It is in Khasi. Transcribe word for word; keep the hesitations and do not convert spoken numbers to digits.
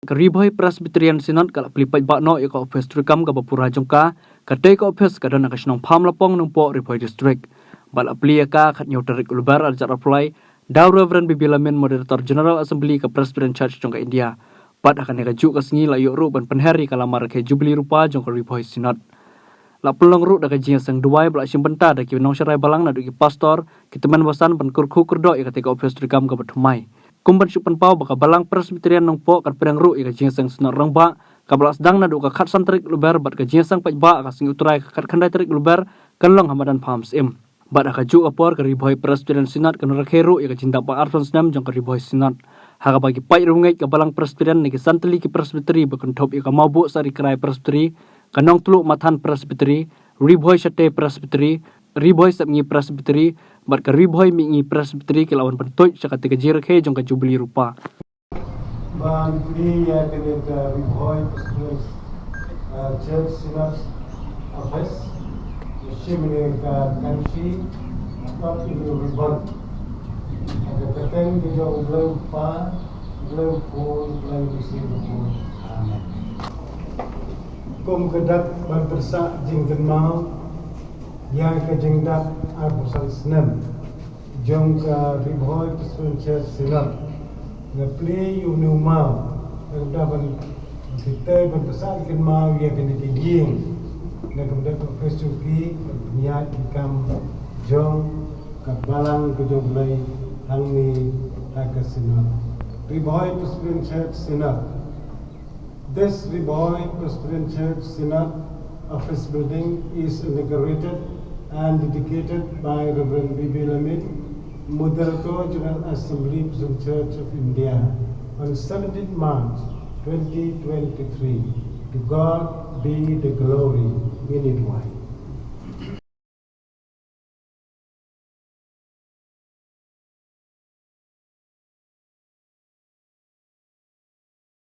Ka Ri Bhoi Presbyterian Synod ka la plie paidbah noh ïa ka ophis treikam kaba pura jong ka. Katei ka ophis ka don ha ka shnong Phamlapong, Nongpoh, Ri Bhoi District. Bad la plie ïa ka ha ka khathynñiew tarik Lber arhajar arphew lai, da u Reverend B B Lamin, Moderator General Assembly ka Presbyterian Church jong ka India. Bad ha kane kajuh ka sngi la ïoh ruh ban pynher ïa ka lama rakhe Jubilee Rupa jong ka Ri Bhoi Synod. La pynlong ruh da ka jingïaseng duwai ba la shim bynta da ki nongsharai balang naduh ki pastor, ki tymmen basan ban kyrkhu kyrdoh ïa katei ka ophis treikam kaba thymmai. Kum ban shu pynpaw ba ka Balang Presbyterian Nongpoh kan pdiang ruh ïa ka jingïaseng Synod Rangbah kaba la sdang naduh ka khatsan tarik Lber bad ka jingïaseng paidbah ha ka sngi U Trai ka khatkhyndai tarik Lber kan long ha madan Pharmar Syiem. Bad ha kajuh ka por ka Ri Bhoi Presbyterian Synod kan rakhe ruh ïa ka jingdap ba arphew snem jong ka Ri Bhoi Synod, ha kaba ki paid riewngeit ka Balang Presbyterian ne ki san tylli ki Presbytery ba kynthup ïa ka Mawbuh Sari Krai Presbytery, ka Nongtluh Mathan Presbytery, Ri Bhoi Shate Presbytery, Ri Bhoi Sepngi Presbytery bad ka Ri Bhoi Mihngi Presbytery ki la wan pyntuid sha katei ka jingrakhe jong ka Jubilee Rupa. Ban plie ïa kane ka Ri Bhoi Presbyterian, uh, Church Synod Office, shim ïa ka kanshi, top ïa ka ribbon. Ha ka kyrteng ka jong U Blei U Kpa, U Blei U Khun, U Blei U Mynsiem Bakhuid. Amen. Kum ka dak ban pyrsad jingkynmaw ïa ka jingdap arphew san snem jong ka Ri Bhoi Presbyterian Church Synod, nga plie ïa une u maw na ka bynta ban, ban pyrsad kynmaw ïa kane ka ïing, na ka bynta ka ophis jong ki, ban pynïaid ki kam jong ka Balang ka jong U Blei hangne ha ka Synod. Ri Bhoi Presbyterian Church Synod. This Ri Bhoi Presbyterian Church Synod Office Building is inaugurated and dedicated by Reverend B B Lamin, Moderator, General Assembly, Presbyterian Church of India, on seventeenth March twenty twenty-three. To God be the glory. Ngin ïa duwai.